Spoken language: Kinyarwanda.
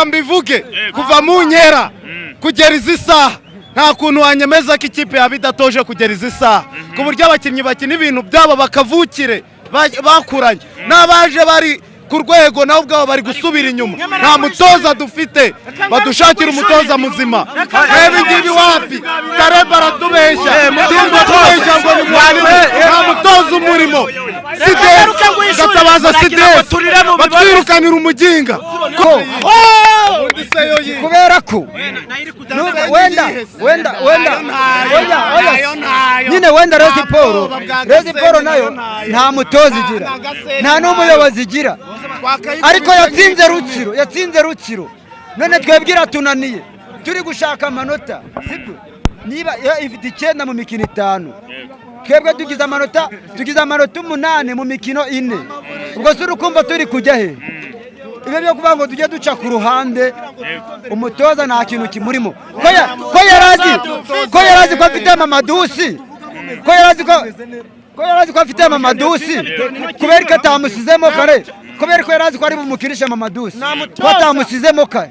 Reka mbivuge, kuva mu nkera kugera izi saha, nta kuntu wanyemeza ko ikipe yaba idatoje kugera izi saha, ku buryo abakinnyi bakina ibintu byabo bakavukire bakuranye n'abaje bari ku rwego, nabo ubwabo bari gusubira inyuma. Nta mutoza dufite, badushakira umutoza muzima. Reba ngibi, wapi, Tareba aratubeshya, aratubeshya ngo ni mwarimu, nta mutoza umurimo. CDS, gatabaza CDS, batwirukanira umuginga. Kubera ko wenda oya, oya, nyine wenda Rayon Sports nayo nta mutoza igira, nta n'umuyobozi igira, ariko yatsinze Rutsiro, yatsinze Rutsiro. None twebwe iratunaniye, turi gushaka amanota, sibyo? Niba yo ifite 9 mu mikino 5, twebwe tugize amanota 8 mu mikino 4, ubwo se urukumva turi kujya he? Ibyo byo kuvuga ngo tujye duca ku ruhande, umutoza nta kintu kimurimo. Ko yarazi ko afite Mamadusi, ko yarazi ko afite Mamadusi, kubera ko atamusizemo kare? Kubera ko yarazi ko ari bumukirishe Mamadusi, ko atamusizemo kare?